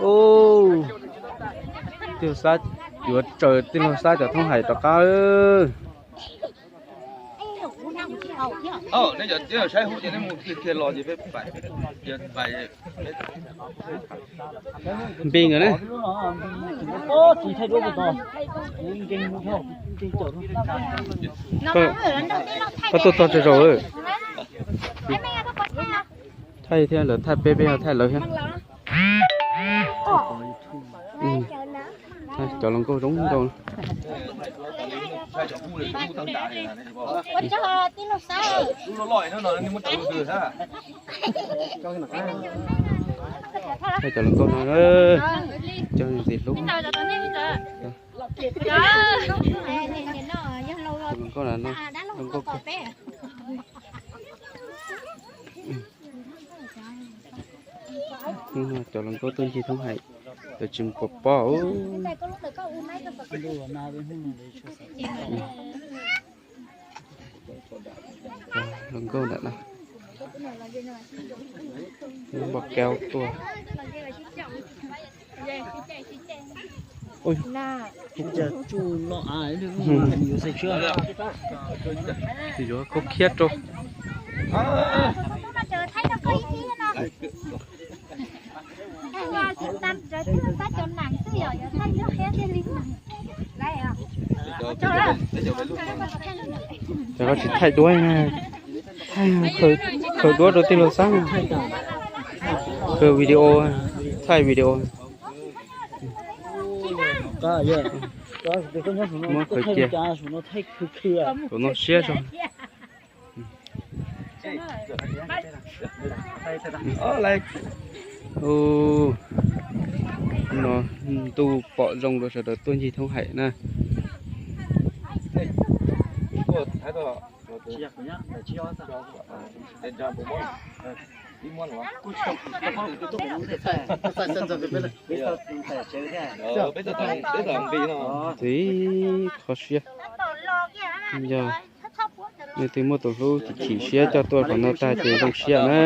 Ub, tij laug Xab, yuav tsaws tij laug Xab cov thoob hais rov qab. Npij nkawd ne. Koj tuaj txog tsaug zog. Thaij thiab, lawv thaij peb, peb thaij lawv thiab. Cov hluas nkauj zoo nkauj. Thaij cov hluas nkauj no, cov ntxim hlub. Hluas nkauj no, hluas nkauj kawg. Cov hluas nkauj tuaj ncig thoob hais, lawv tsis mus pov pob. Hluas nkauj ntawm no, npoj kaub tuaj. Yuav khaub khiab rau. Ces koj tsis thaij duab, khaws duab rau tij laug Xab, khaws video, thaij video. Muab khaws cia, tus no siab zog. No ntuj pom zoo rau sawv daws tuaj ncig thoob hais na. Txiv qhov siab. Yog leej twg muaj tus hlub chim siab coj tuaj qhov no tag ces zoo siab na.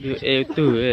Video es twg?